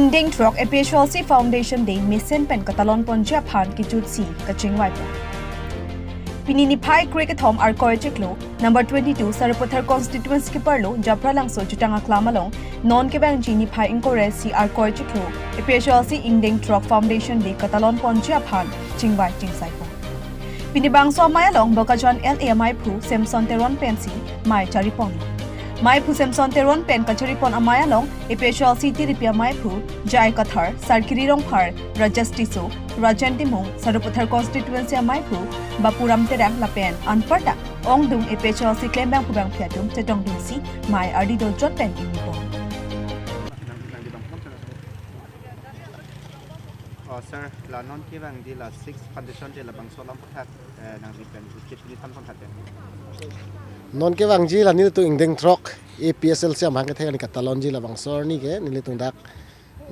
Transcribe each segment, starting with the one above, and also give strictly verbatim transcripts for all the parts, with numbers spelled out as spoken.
Ingdeng throk A P H L C Foundation Day mesen pen katalon ponji aphan kejutsi kachingvai pon. Pini niphai krekethom Arkoi chiklo number twenty-two Sarupathar constituency keparlo Japralangso jutang aklam along non kevangji niphai ingkoi ra isi Arkoi chiklo A P H L C Ingdeng throk Foundation Day katalon ponji aphan chingvai chingsai pon. Pini bangso amei along Bokajan L A ameiphu Samson Teron pensi mei charipon. Meiphu Samson Teron pen kacharipon amei along A P H L C tiripi ameiphu J I Kathar, Sarkiri Rongphar, Rajesh Tisso, Rajen Timung, Sarupathar constituency ameiphu Bapuram Terang lapen anparta ongdung A P H L C klembangphu bangphi atum chetongdunsi mei ardi doljot pen ingni pon. Oh, sir, la non kevangji la six foundation day labangso alam aputhak, eh, nangli pen uchit ni than pon thate. Non kevangji la nelitum Ingdeng throk A P H L C amahang kethe kani katalonji labangso arni ke nelitum dak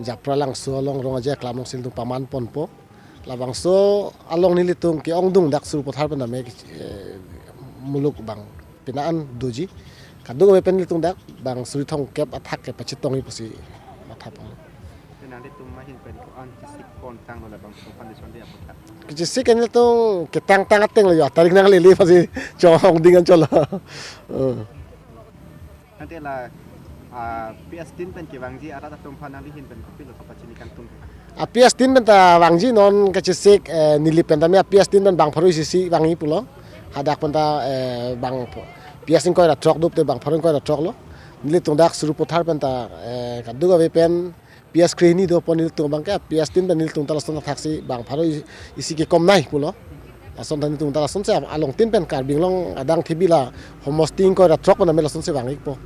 Japralangso along Rong Aje aklam alongsi nelitum paman ponpo. Labangso along nelitum ke-ongdung dak Sarupathar pen tame, eh, muluk bang penang an doji. Kadokave pen nelitum dak bang suri thomkep athak kepachetongji pusi matha pon. Te nanglitum ahin pen ko-an kachesik pon tanglo labangso foundation day aputhak? Kachesik ke nelitum ketang tang ateng lo ya, tarik nanglele pusi chong-ongding an cholo. Eh. Tangte la, ah, P S din pen kevangji arat atum aphan nangli ahin pen kopilo kapachini kangtung ke? A P S din pen ta vangji non kachesik, eh, neli pen tame a P S din pen bang pharo isi isi vangji pulo. Hadak pen ta, eh, bang pho-, P S ingkoi ra throk dopte bang pharo ingkoi ra throk lo. Nelitum dak Sarupathar pen ta, eh, kadokave pen P S krehini do pon nelitum abang ke, P S din pen nelitum ta lason athaksi bang pharo i-, isi kekom nai pulo. Lason ta nelitum ta lasonsi along tin pen Karbi Anglong adang thibi la homosti ingkoi ra throk pen tame lasonsi vang-ikpo.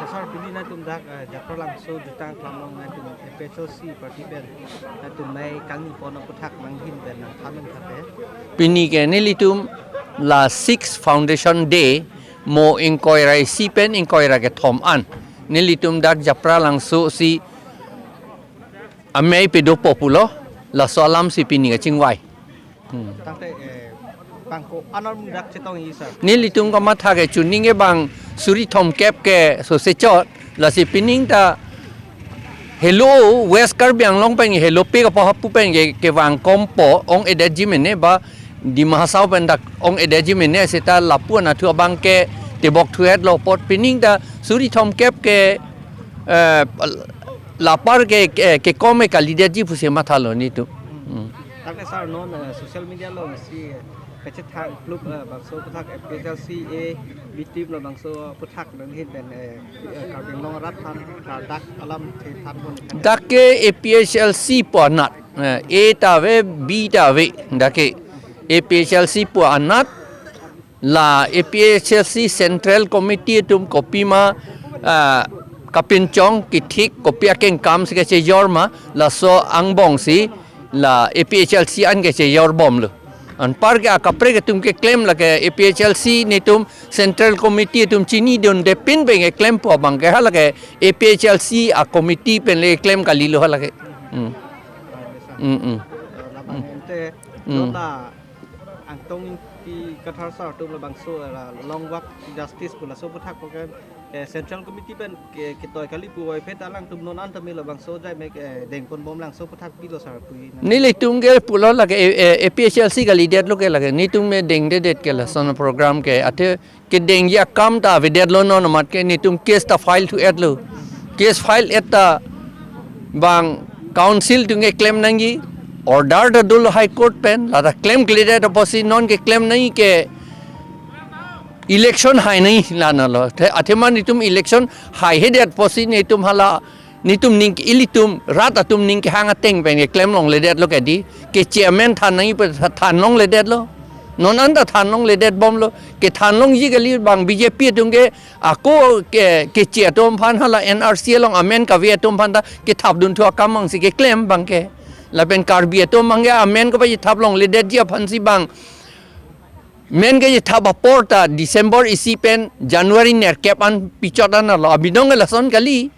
Sir, pini nangtum dak, eh, Japralangso jutang aklam along nangtum A P H L C party pen nangtum mei kangni pon aputhak nangli ahin pen nangthan nang thate. Pini ke nelitum la six foundation day mo ingkoi ra isi pen ingkoi ra kethom an nelitum dak Japralangso si amei pedopo pulo, laso alamsi pini kachingvai. Hmm. Tangte, eh, bang ko-an alam dak chetongji, sir? Nelitum kamatha ke chuning ke bang suri thomkep ke sose chot, lasi pining ta helo West Karbi Anglong pen helo pe kapo hapu pen ke, kevang kompo ong-edetji mene ba Dima Hasao pen dak ong-edetji mene seta lapu anatthu abang ke tebok thu-etlo apot pining ta suri thomkep ke, eh, lapar ke, ke, kekom ke kalidetji pusi mathalo nelitum. Hmm. Tangte sir non, eh, social media along isi, eh, kachethang klub, eh, bangso aputhak A P H L C A B team labangso aputhak nangli ahin pen, eh, eh, Karbi Anglong arat aphan klardak alam the than pon. Dak ke A P H L C pu anat, eh, A ta ave, B ta ave, dak ke A P H L C pu anat, la A P H L C Central Committee atum kopima, ah, kapinchong kethik kopi akengkam si kachejor ma, laso angbong si la A P H L C an kachejor bomlo. Anpar ke akaprek atum keklem lake A P H L C nelitum Central Committee atum chinidunde pin pen keklempo abang ke halake A P H L C a committee pen le klem kalilo halake. Hmm. Hmm, hmm. Labang ente Hmm. Nota Angtong Ingti Kathar sir atum labangso la long walk justice pu laso aputhak program, eh, Central Committee pen ke, ketoi kali puvoiphit alangtum non an tame labangso jai mek, eh, dengpon bom, laso aputhak pilo sir pu nang. Nelitum ke pulo lake, eh, eh, A P H L C kalidetlo ke lake. Nelitum me dengdedet ke lason program ke. Athe kedengji akam ta avedetlo non amat ke nelitum case ta file thu-etlo. Case file et ta bang council atum keklem nangji, order ta dolo High Court pen, lata klemkledet apotsi non keklem nangji ke election hai nangji la nalo. The, athema nelitum election haihedet apotsi nelitum hala, nelitum ning, ilitum rat atum ning kehang ateng pen keklem longledetlo ke di. Keche amen than nangji pu than longledetlo. Non an ta than longledet bomlo. Kethan longji kali bang B J P atum ke ako ke, keche atum aphan hala N R C along amen kave atum aphan ta kethapdun thu akam angsi keklem abang ke. Lapen Karbi atum abang ke amen kapachethap longledetji aphansi bang. Men kachethap apor ta December isi pen January nerkep an pichot an alo. Abinong ke lason kali.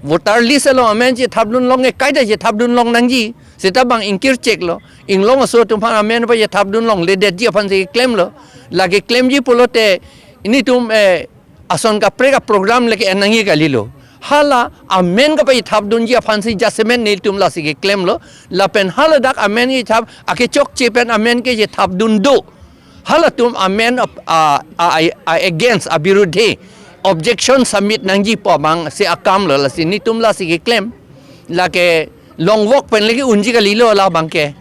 Voter list along amen chethapdun long ke kaita chethapdun long nangji. Seta bang ingkir cheklo. Inglong aso atum aphan amen pachethapdun longledetji aphansi klemlo. Lake klemji pulote nelitum, eh, ason kaprek a program lake en nangji kalilo. Hala amen kapachethapdunji aphansi jasemet nelitum lasi keklemlo. Lapen haladak amen kethap akechokche pen amen kechethapdun do. Halatum amen ap-, a, a, a, a against, abirudhe, objection submit nangjipo abangsi akamlo, lasi netum lasi keklem. Lake longvok pen lake unji kalilo labangke.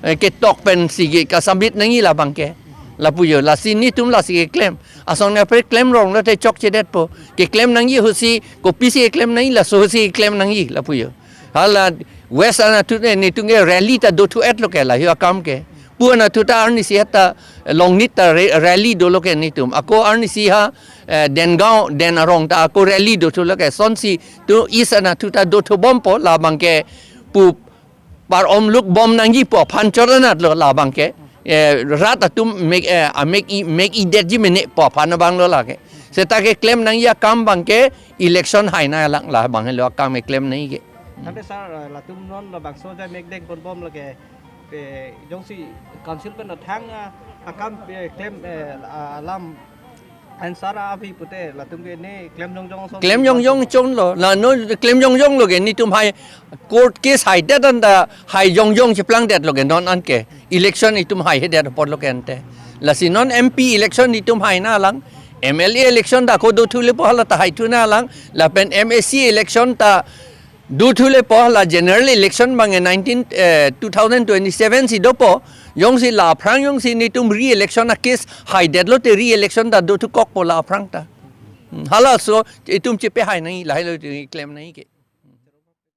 Eh, ketok pensi ke kasubmit nangji labangke. Lapu jo, lasi netum lasi keklem. Asong ne apre klem rong lote chokchedetpo. Keklem nangji ahutsi, kopisi keklem nangji, laso ahutsi keklem nangji, lapu jo. Hala West anatthu ne netum ke rally ta dothu-etlo ke, lahei akam ke. Pu anatthu ta arnisi heta Longnit ta re-, rally dolo ke netum. Ako arnisi ha, eh, Dengaon, Den arong ta ako rally dothulo ke. Sonsi tu East anatthu ta dothubompo labangke pu par omluk bom nangjipo aphan chot anatlo labangke. Eh, rat atum mek, eh, amek i, mek idetji menepo aphan abanglo lake. Seta keklem nangji akam abangke election hai nanglang labang helo akam keklem nangji ke. Tangte sir, eh, latum non labangso ajat mekdeng ponbom lake, eh, jongsi council pen athang, ah, akam, eh, klem, eh, a-, alam answer avi pute latum ke ne klem jongjong ason Klem jongjong chonlo. La non klem jongjonglo ke netum hai court case haidet anta hai jongjong cheplangdetlo ke non anke. Election itum haihedet apotlo ke ante. Lasi non M P election itum hai nanglang. M L A election ta ako dothulepo hala ta haithu nanglang. Lapen M A C election ta dothulepo hala general election abang nineteen, eh, two thousand twenty-seven si dopo. Jongsi la aphrang jongsi netum re-election a-case haidetlote re-election ta dothukokpo la aphrang ta. Hmm, halaso itum chepehai nangji, lahailo itum klem nangji ke.